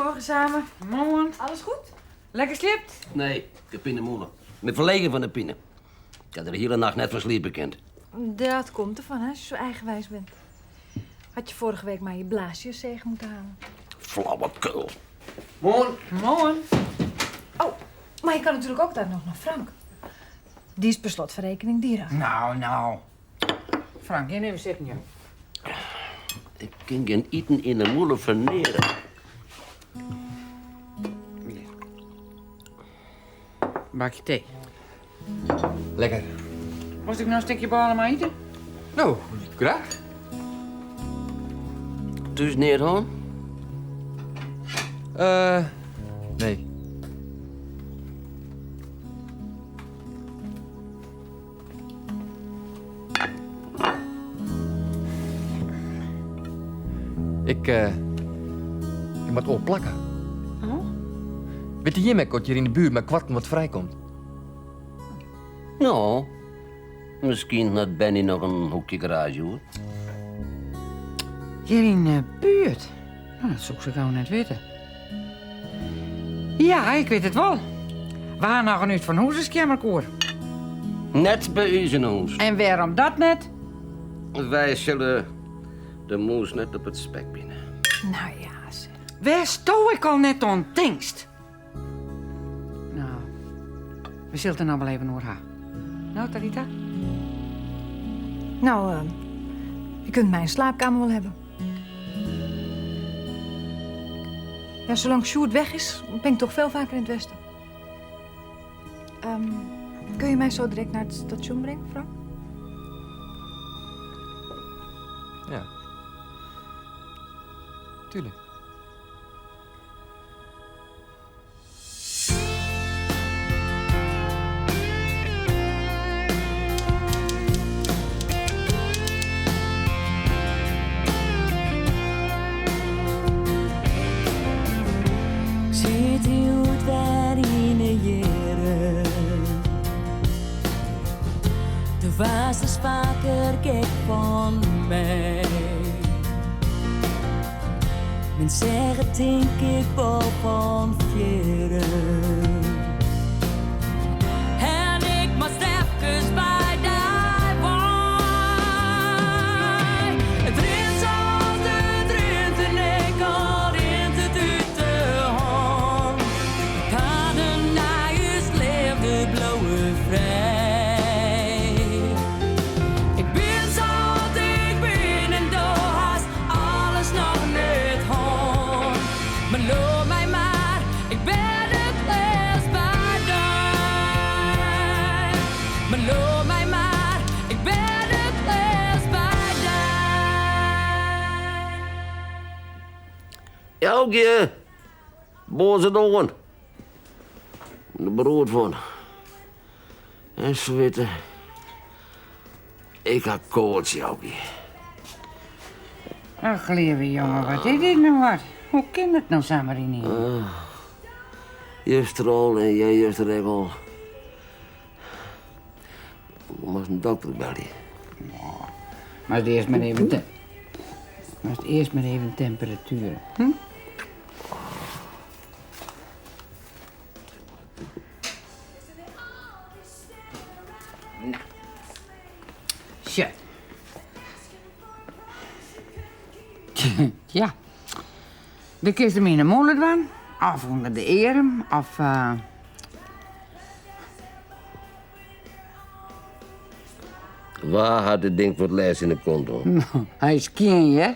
Goedemorgen samen. Moarn. Alles goed? Lekker sliept? Nee, ik ha pinemûle. Ik bin ferlegen fan de pine. Ik ha der de hiele nacht net fan sliepe kind. Dat komt ervan, hè, as je zo eigenwijs bent. Had je vorige week maar je Blasiuszegen moeten halen. Flauwekul. Moarn. Moarn. Oh, maar je kan natuurlijk ook daar nog naar Frank. Die is per slot van rekening dierenarts. Nou, nou. Frank, gean even sitten, joh. Ik kin gjin iten yn 'e mûle ferneare. Bakje tee. Lekker. Wolst ek noch in stikje bôle mei ite? No, graach. Thús neat hân? Eh, nee. Ik, eh, ik moat oar plakke. Oh? Witte jim ek oft hjir yn de buert mei koarten wat frijkomt? No, miskien hat Benny noch in hoekje garaazje oer. Hjir yn de buert? No, dat soe ik sa gau net witte. Ja, ik wit it wol. We ha noch in útfanhûzerskeammerke oer. Net by ús yn 'e hûs. En wêrom dat net? Wy sille de mûs net op it spek bine. Nou ja, zeg. Wêr'tsto ek al net oan tinkst. No, we sille it der noch wol even oer ha. No, Talita? Nou, uh, je kunt mijn slaapkamer wel hebben. Ja, zolang Sjoerd weg is, ben ik toch veel vaker in het westen. Um, kun je mij zo direct naar het station brengen, Frank? Ja. Tuurlijk. Ik sit hjoed wer yn 'e jierren. Do waardst ris faker gek fan my. Men segge tink ik wol fan fierren. En ik moast efkes by dy wei. It rint sa't it rint en ek al rint it út de hân. De paden nei ús leafde bliuwe frij. Ik bin sa't ik bin en do hast alles noch net hân. Mar leau my mar, ik bin it leafst by dy. Mar leau my mar, ik bin it leafst by dy. Joukje, boas it oan. De beroerd fan. En switte. Ik ha koarts, Joukje. Ach, leave jonge, wat is dit no wat? Hoe kin dat no samar ynienen? Juster al en earjuster ek al. Moatst in dokter belje. Moatst earst mar even te moatst earst mar even temperatuere. Hm? No. Sjoch. Ja. Do kinst him yn 'e mûle dwaan, of ûnder de earm, of. Uh... Wa hat dit ding foar it lêst yn 'e kont hân? Hy is skjin, hear.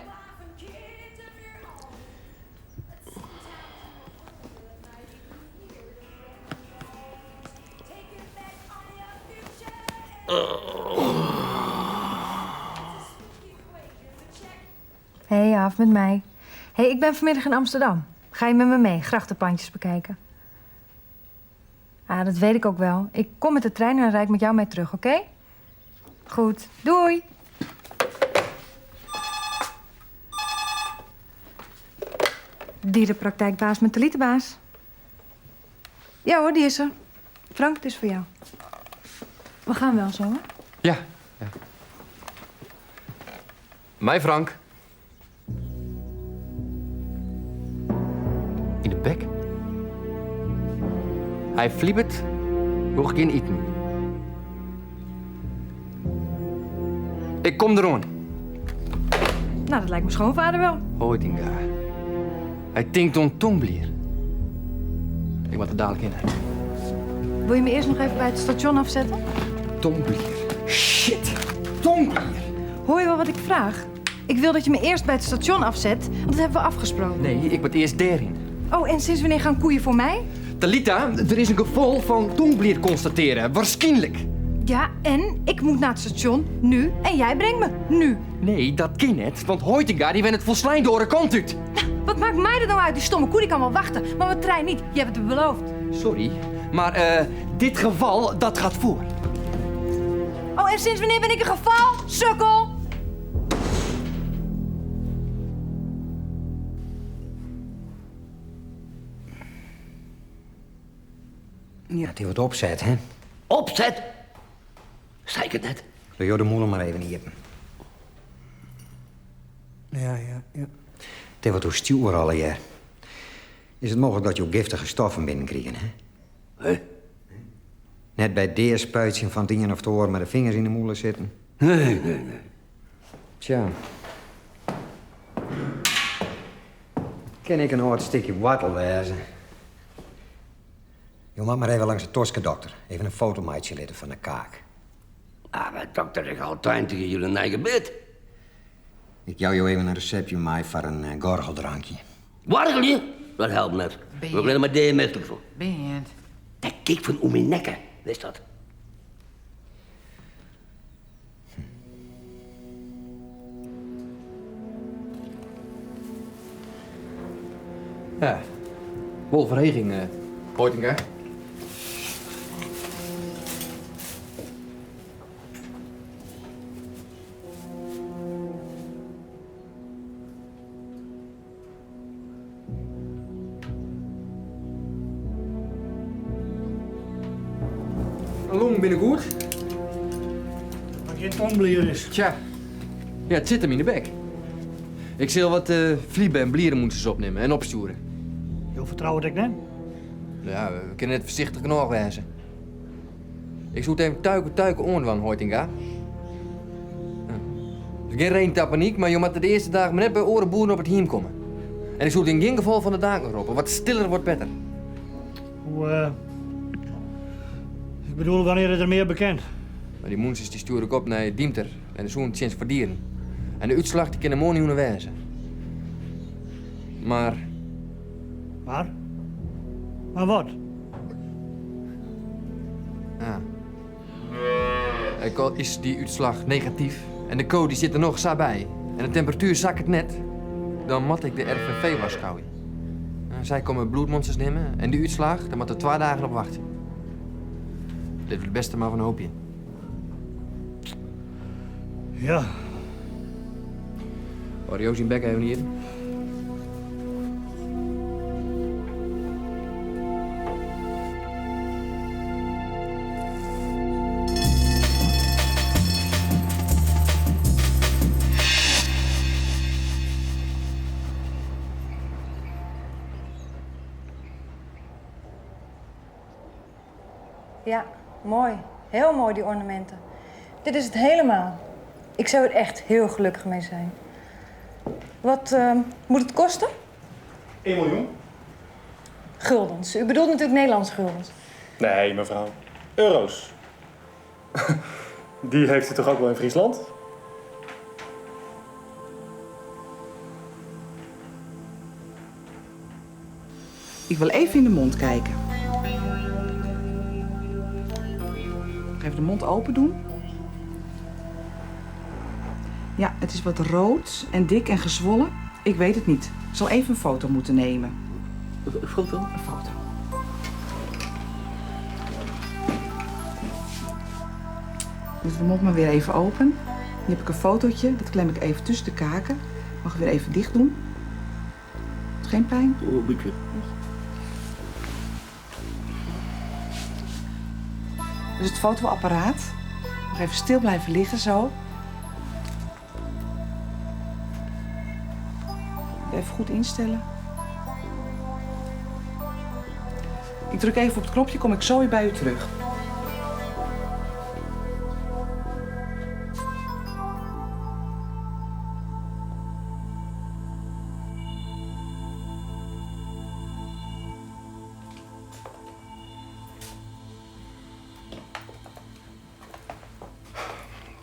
Hey, af met mij. Hey, ik ben vanmiddag in Amsterdam. Ga je met me mee grachtenpandjes bekijken? Ah, dat weet ik ook wel. Ik kom met de trein en dan rijd ik met jou mee terug, oké? Goed, doei! Dierenpraktijkbaas met de baas. Ja hoor, die is er. Frank, het is voor jou. We gaan wel zo, hè? Ja, ja. Mei Frank. bek. Hy flibet, hoecht gjin iten. Ik kom deroan. Nou, dat lijkt mijn schoonvader wel. Hoitinga. Hy tinkt oan tongblier. Ik moat der dalik hinne. Wil je me eerst nog even bij het station afzetten? Tongblier. Shit. Tongblier. Hoor je wel wat ik vraag? Ik wil dat je me eerst bij het station afzet, want dat hebben we afgesproken. Nee, ik moet eerst daarin. Oh, en sinds wanneer gaan koeien voor mij? Talita, er is een geval van tongblier constateren. Waarschijnlijk. Ja, en ik moet naar het station, nu, en jij brengt me, nu. Nee, dat kan net, want Hoitinga die went het volslijn door de kant uit. Wat maakt mij dat nou uit? Die stomme koe die kan wel wachten, maar mijn trein niet. Je hebt het beloofd. Sorry, maar dit geval, dat gaat voor. Oh, en sinds wanneer ben ik een geval? Sukkel! Ja, het wordt opzet, hè? Opzet? Zei ik het net? Doe jou de moeder maar even hier. Ja, ja, ja. Het wordt hoe stuur al jaar. Is het mogelijk dat je ook giftige stoffen binnenkrijgt, hè? Hè? Net bij het deerspuitje van het een of het oor met de vingers in de moelen zitten. Nee, nee, nee. Tja. Ken ik een oud stukje wortel wezen? Je moet maar even langs de toskedokter. Even een fotomaatje laten van de kaak. Ah, maar dokter, ik al 20 in jullie eigen bed. Ik jou jou even een receptje maken voor een gorgeldrankje. Wargel je? Dat helpt net. Ben We worden maar misselijk van. Ben je het? Dat kik van om mijn nekken, wist dat? Ja, wolverheging, Hoitinga. Een long binnen goed. Maar geen tongblier is. Tja. Ja, het zit hem in de bek. Ik zal wat vlieben en blierenmoesters opnemen en opsturen. Je vertrouwen dat ik neem? Ja, we kunnen het voorzichtig genoeg wezen. Ik zoek even tuiken, tuiken oorwan, Hoitinga. Ja. Dus geen reden tot paniek, maar je moet de eerste dagen maar net bij orenboeren op het hiem komen. En ik zoek in geen geval van de daken roepen. Wat stiller wordt beter. Hoe, ik bedoel, wanneer is er meer bekend? Maar die moensers die stuur ik op naar Diemter en de zoon sinds voor dieren. En de uitslag die kunnen mooi niet wijzen. Maar... Maar? Maar wat? Ja. Ik al is die uitslag negatief en de code die zit er nog zo bij en de temperatuur zakt het net, dan moet ik de RVV waarschuwen. En zij komen bloedmonsters nemen en die uitslag, daar moet er 2 dagen op wachten. Dit is het beste maar van een hoopje. Ja. Hoor Josie en Beck even hier. Ja, mooi. Heel mooi, die ornamenten. Dit is het helemaal. Ik zou er echt heel gelukkig mee zijn. Wat moet het kosten? 1 miljoen. Guldens. U bedoelt natuurlijk Nederlandse guldens. Nee, mevrouw. Euro's. Die heeft u toch ook wel in Friesland? Ik wil even in de mond kijken. Even de mond open doen. Ja, het is wat rood en dik en gezwollen. Ik weet het niet. Ik zal even een foto moeten nemen. Een foto? Een foto. Dus de mond maar weer even open. Hier heb ik een fotootje. Dat klem ik even tussen de kaken. Mag ik weer even dicht doen. Doet geen pijn? Oh, een beetje. Dus het fotoapparaat. Nog even stil blijven liggen zo. Even goed instellen. Ik druk even op het knopje, kom ik zo weer bij u terug.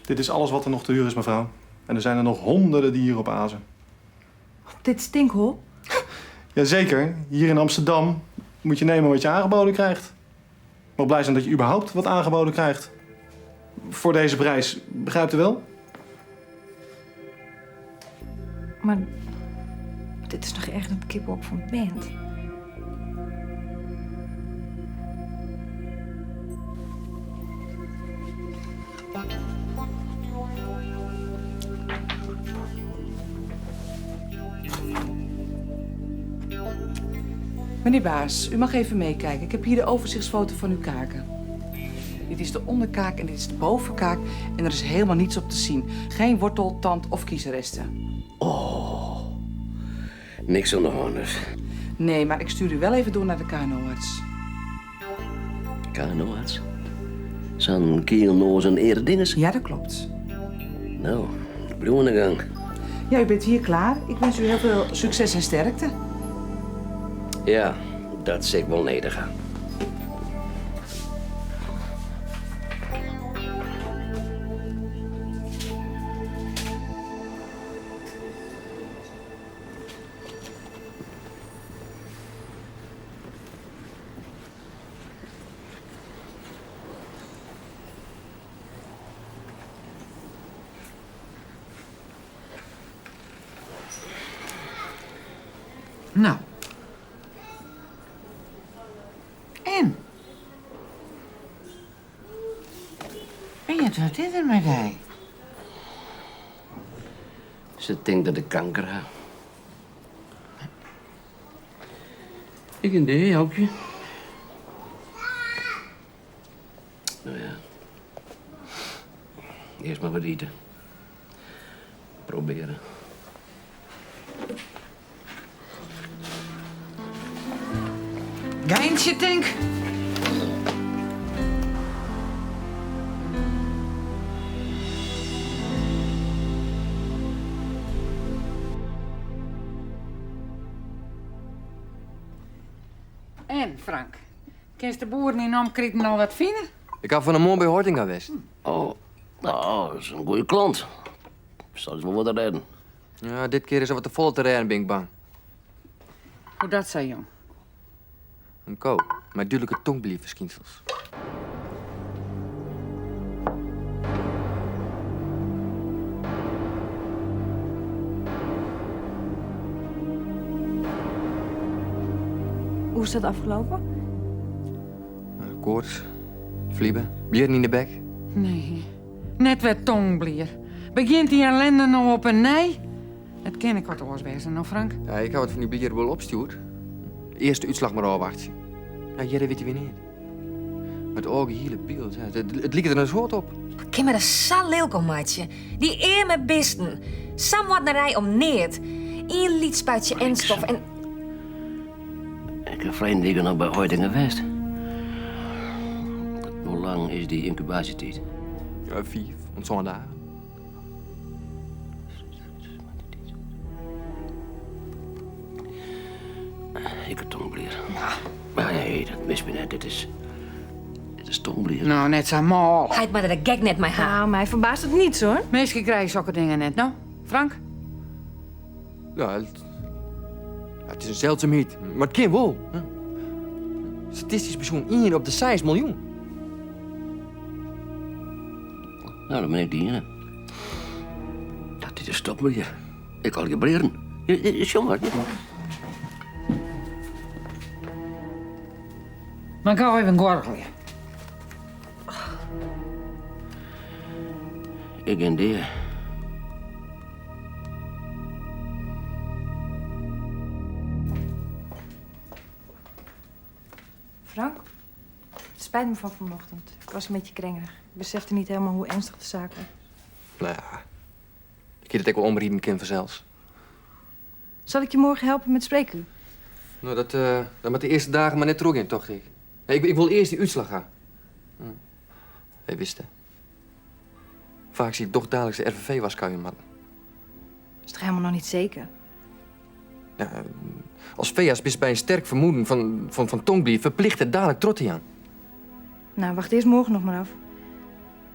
Dit is alles wat er nog te huur is, mevrouw. En er zijn er nog honderden die hier op azen. Dit stinkhol? Jazeker, hier in Amsterdam moet je nemen wat je aangeboden krijgt. Maar blij zijn dat je überhaupt wat aangeboden krijgt. Voor deze prijs, begrijpt u wel? Maar dit is nog erger dan het kippenhok van Bent. Meneer Baas, u mag even meekijken. Ik heb hier de overzichtsfoto van uw kaken. Dit is de onderkaak en dit is de bovenkaak. En er is helemaal niets op te zien. Geen wortel, tand of kiesresten. Niks aan de hand dus. Nee, maar ik stuur u wel even door naar de KNO-arts. KNO-arts? Zo'n kielnoos en eerdinges? Ja, dat klopt. Nou, bloemen de gang. Ja, u bent hier klaar. Ik wens u heel veel succes en sterkte. Ja, dat zeg ik wel nederig aan. Nou. En? Weet je wat is er met hij? Ze denkt dat ik kanker heb. Ik een idee, Houkje. Nou ja. Eerst maar wat eten. Proberen. Geintje, Tink. En, Frank, kinst de boeren in omkriten al wat vinden? Ik had van een morgen bij Hortinga West. Oh, nou, dat is een goede klant. Zal ze wel wat redden. Ja, dit keer is er wat te volle terrein, ben ik bang. Hoe dat zei, jong? Een ko, met duidelijke tongblierverschijnsels. Hoe is dat afgelopen? Koorts, vlieben, bieren in de bek. Nee, net weer tongblier. Begint die ellende nou op een nij? Dat ken ik wat oors wezen, nou Frank. Ja, ik had wat van die bieren wel opstuurd. Eerst de uitslag maar afwachten. Ja, jij weet je weer niet. Het ogen hele beeld, ja, het liep er een soort op. Kim maar dat zo leuk om, maatje. Die eer met bisten. Sam wat naar rij om neert. Eén lied spuitje en stof en... Ik heb vreemd dingen nog bij Hoytingen West. Hoe lang is die incubatietijd? Ja, 4, want zo'n dagen. Ik heb tongblier. Maar nee, dat mist me net. Dit is tongblier. Nou, net zo mal. Hij maar de gek net mij haar. Nou, mij verbaast het niets hoor. Meestal krijg je zulke dingen net, nou. Frank? Ja, het is een zeldzaamheid, maar het kan wel. hè. Statistisch bezien 1 op de 6 miljoen. Nou, dan ben ik die, hè. Dat dit is tongblier. Ik kan je bleren. Jongen. Maar ik ga even gorgelen. Ik en die. Frank, het spijt me van vanochtend. Ik was een beetje krengerig. Ik besefte niet helemaal hoe ernstig de zaak was. Nou ja, ik heb het ook wel omrieden kind vanzelfs. Zal ik je morgen helpen met spreekuur? Nou, dat moet de eerste dagen maar net terug in, tocht ik. Nee, ik, ik wol earst dy útslach ha. Hé, witste. Faaks hie ik dochs daliks de RVV warskôgje moatten. Is toch helemaal noch niet zeker? Ja, as feearts bist by in sterk fermoeden fan, fan, fan tongblier ferplichte dalik troch te jaan. Nou, wacht eerst morgen nog maar af.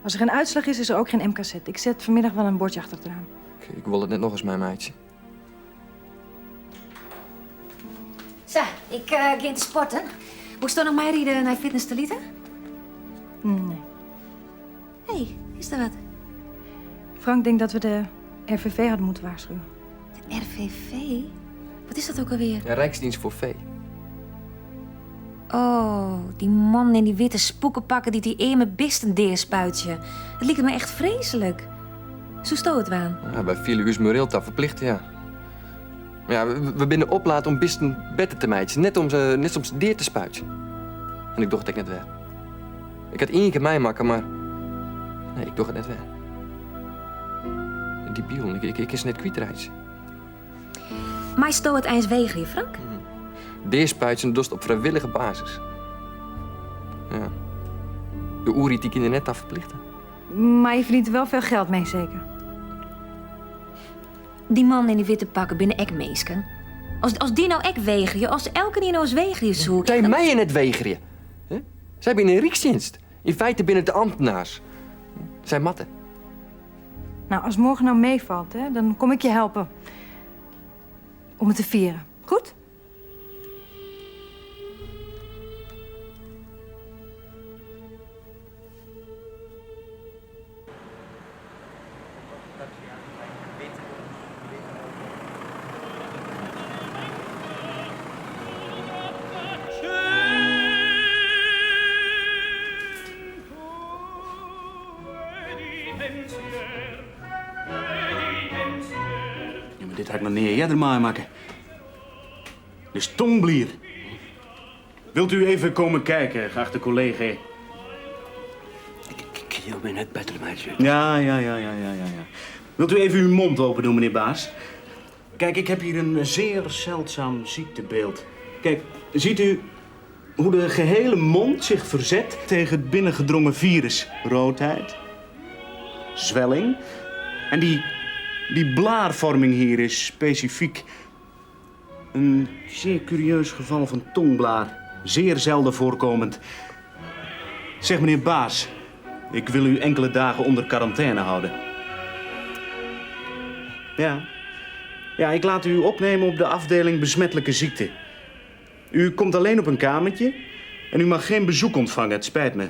Als er geen uitslag is, is er ook geen MKZ. Ik zet vanmiddag wel een bordje achter het raam. Ik, ik wol it net nochris meimeitsje. Sa, ik uh, gean te sporten. Wolsto noch meiride nei Fitness Talita? Nee. Hé, is der wat? Frank denkt dat we de RVV hadden moeten waarschuwen. De RVV? Wat is dat ook alweer? Ja, Rijksdienst voor Vee. Oh, die man in die witte spoekenpakken die die earme bisten deaspuitsje. Dat liket my echt freeslik. Soesto it dwaan? Ja, wy fiele ús moreel ta ferplichte, ja. Mar ja, we, we binne oplaat om bisten better te meitsjen, net om se, net om se dea te spuitsjen. En ik doch it ek net wer. Ik ha it ien kear meimakke, mar nee, ik doch it net wer. Dy bylden, ik, ik, ik kin se net kwytreitsje. Meisto it eins wegerje, Frank? Deaspuitsjen dochst op frijwillige basis. Ja. De oerheid dy kin der net ta ferplichte. Maar je verdient er wel veel geld mee, zeker? Dy mannen yn dy witte pakken binne ek minsken. As, as dy no ek wegerje, as elkenien no ris wegerje soe... Sy meie net wegerje. Sy binne yn rykstsjinst. Yn feite binne it de amtners. Sy moatte. Nou, as morgen nou meefalt, hè, dan kom ik je helpen. Om het te vieren. Goed? Ja, mar dit ha ik noch nea earder meimakke. Dit is tongblier. Wilt u even komen kijken, geachte collega? Ik kin jo my net better meitsje. Ja, ja, ja, ja, ja, ja, ja. Wilt u even uw mond open doen, meneer Baas? Kijk, ik heb hier een zeer zeldzaam ziektebeeld. Kijk, ziet u hoe de gehele mond zich verzet tegen het binnengedrongen virus? Roodheid, zwelling. En die, die blaarvorming hier is specifiek. Een zeer curieus geval van tongblaar. Zeer zelden voorkomend. Zeg, meneer Baas, ik wil u enkele dagen onder quarantaine houden. Ja. Ja, ik laat u opnemen op de afdeling besmettelijke ziekten. U komt alleen op een kamertje en u mag geen bezoek ontvangen. Het spijt me.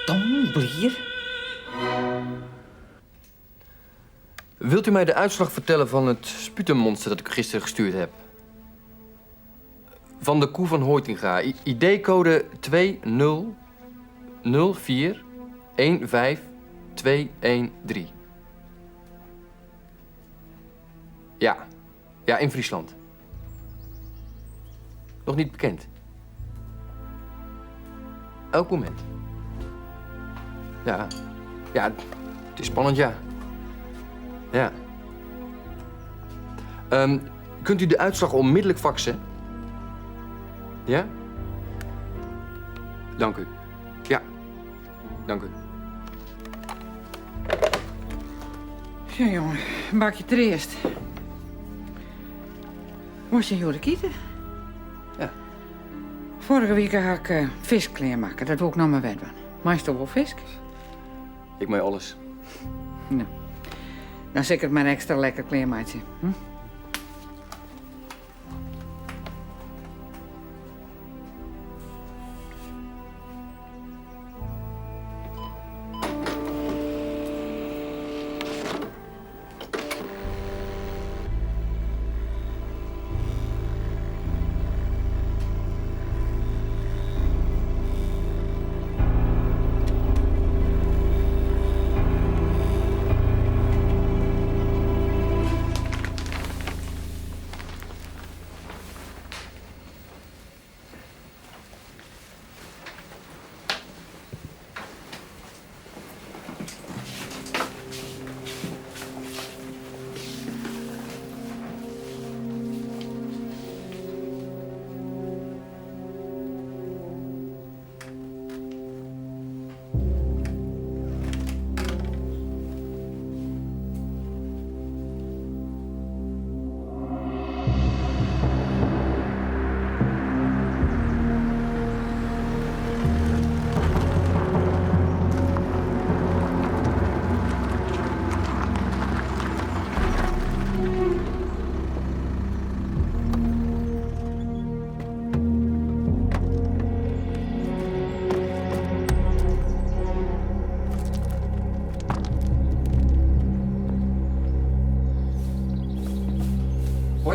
Tongblier? Wilt u mij de uitslag vertellen van het sputummonster dat ik u gisteren gestuurd heb? Van de koe van Hoitinga. ID-code 200415213. Ja. Ja, in Friesland. Nog niet bekend. Elk moment. Ja. Ja, het is spannend, ja. Ja. Kunt u de uitslag onmiddellijk faxen? Ja? Dank u. Ja. Dank u. Zo, jongen. Een bakje treast. Moest je hjoed iten? Ja. Foarige wike ha ik fisk klearmakke. Dat wol ik noch mar wer dwaan. Meisto wol fisk? Ik mei alles. Nou, dan sil ik it mar ekstra lekker klearmeitsje. Hm?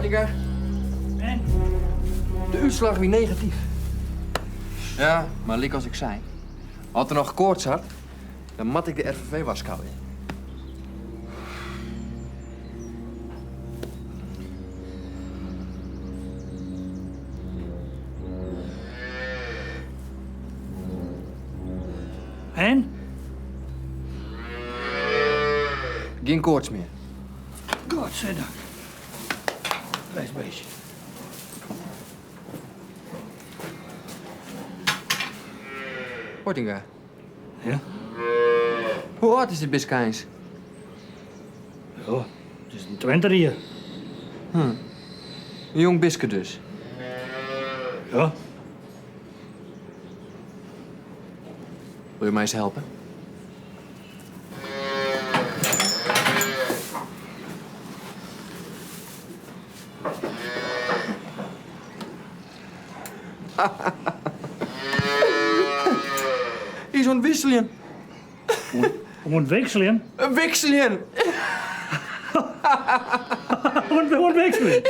Wattinga. En? De útslach wie negatyf. Ja, mar lykas ik sei, as er noch koarts hat, dan moat ik de RVV warskôgje. En? Gjin koarts mear. Godzijdank. Bêst beestje. Poortinga. Ja? Hoe âld is dit bistke eins? Ja, it is in 20 jier. In jong bistke dus. Ja. Wol je my ris helpe? Hy is oan it wikseljen. Oan it wikseljen? Wikseljen! Oan it wikseljen?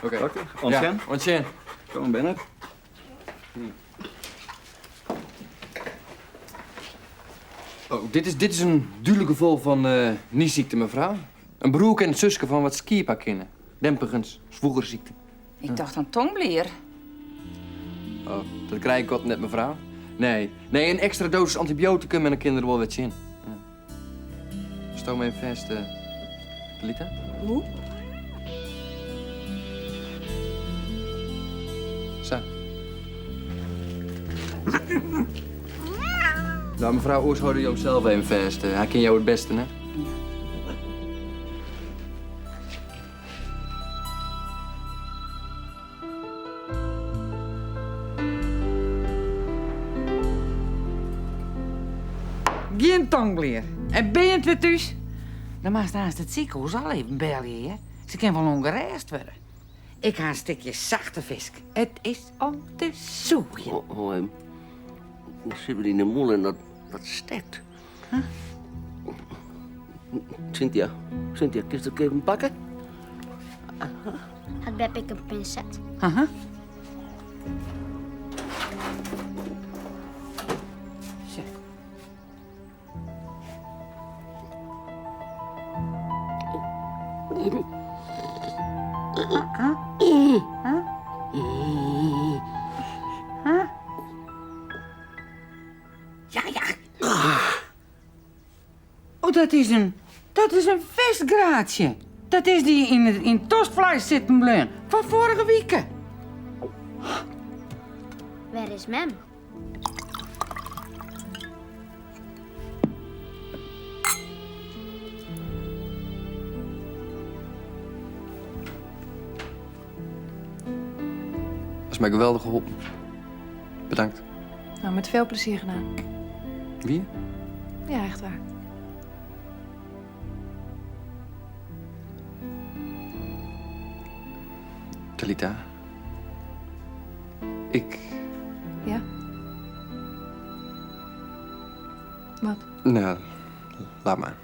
Oké. Dokter, oant Ja, sjen. oant sjen. Kom binnen. Oh, dit is in dúdlik gefal fan niesziekte, mefrou. In broerke en in suske fan wat skiep ha kinne. Dempigens, zwoegersziekte. Ik tocht oan tongblier. Oh, dat krij ik God net, mefrou. Nee, nee, in ekstra dosis antibioticum en dan kin er wol wer tsjin. Ja. Stoom even fêst, Lita. Hoe? Sa. Nou, mefrou, oars hâlde jo him sels even fêst. Hy ken jo it bêste, hè? Gjin tongblier. En bin je wer thús? Dan moatst aanst it sikehûs al even belje, hear. Se kin wol ûngerêst wurde. Ik ha in stikje sachte fisk. It is om te sûgjen. Oh, oh, em. Dan sit it yn de mûle en dat stekt. Cynthia, Cynthia, kinst it even pakke? Hat beppe ek in pinset? Aha. Ja, ja. Oh, dat is in, dat is in fiskgraatsje. Dat is dy yn it, yn it tostvleis sitten bleaun fan foarige wike. Wêr is mem? Dat is my geweldich holpen. Bedankt. Nou, met veel plezier gedaan. Wie? Ja, echt waar. Talita. Ik. Ja? Wat? Nou, laat maar.